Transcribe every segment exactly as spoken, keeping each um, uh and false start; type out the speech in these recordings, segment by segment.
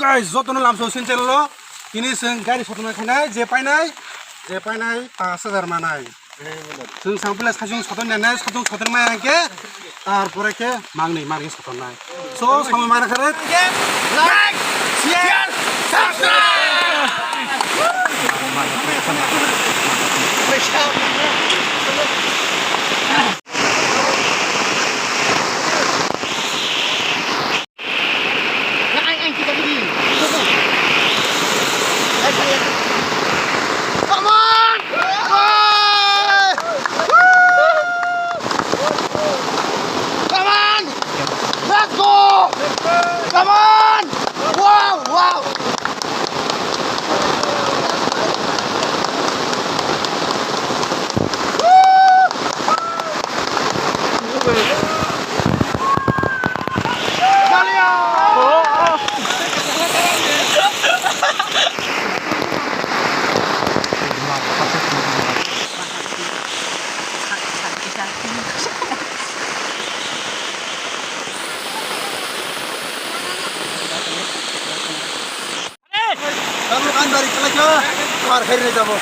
Guys, jotono lamso sin channel o tini chwng gari sotona khainai, je painai, je painai panch hajar manai. Chwng sang pila sajung soton nai, sajung soton mai hwnkhe, tarpore khe mangni mangni soton nai. So, samung mara khare, like, share, subscribe. Come on! Come on! Let's go! Come on! Wow, wow! Tamo kan dari kelaka, keluar hari ini tamo.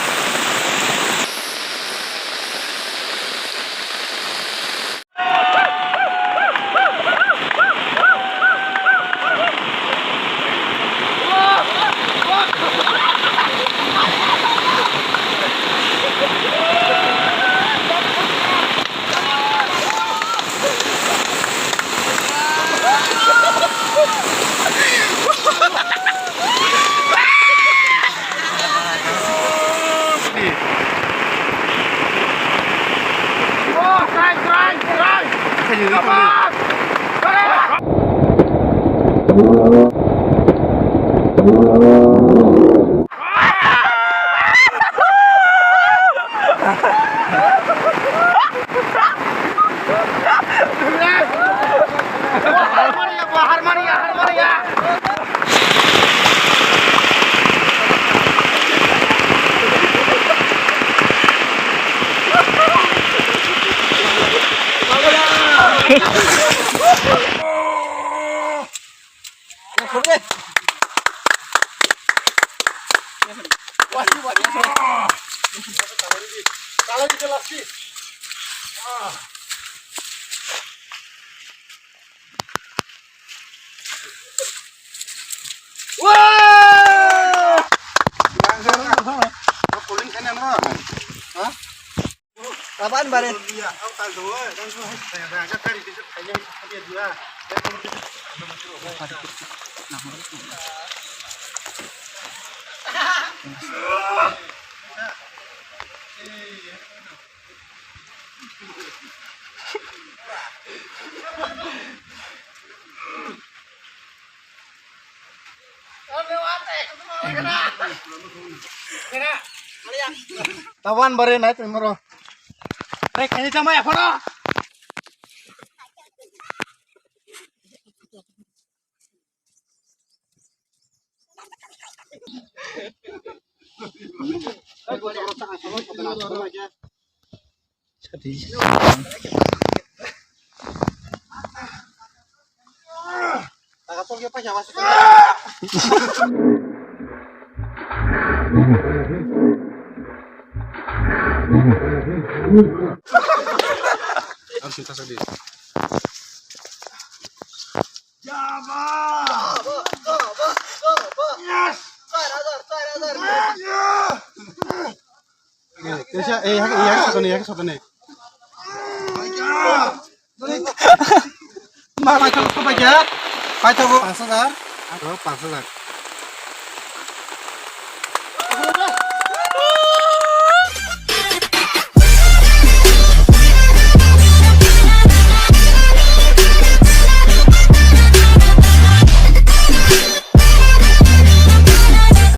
Kapan bare? Tawan bare nai twi moro. Re kani tama ya phono. Jaba! Yes! Yes! Eh, eh, ya, ya, sotoni, ya, sotoni. Ma, ma, thang, thang, ya. Pai, thang, panch hajar. Aro, panch hajar.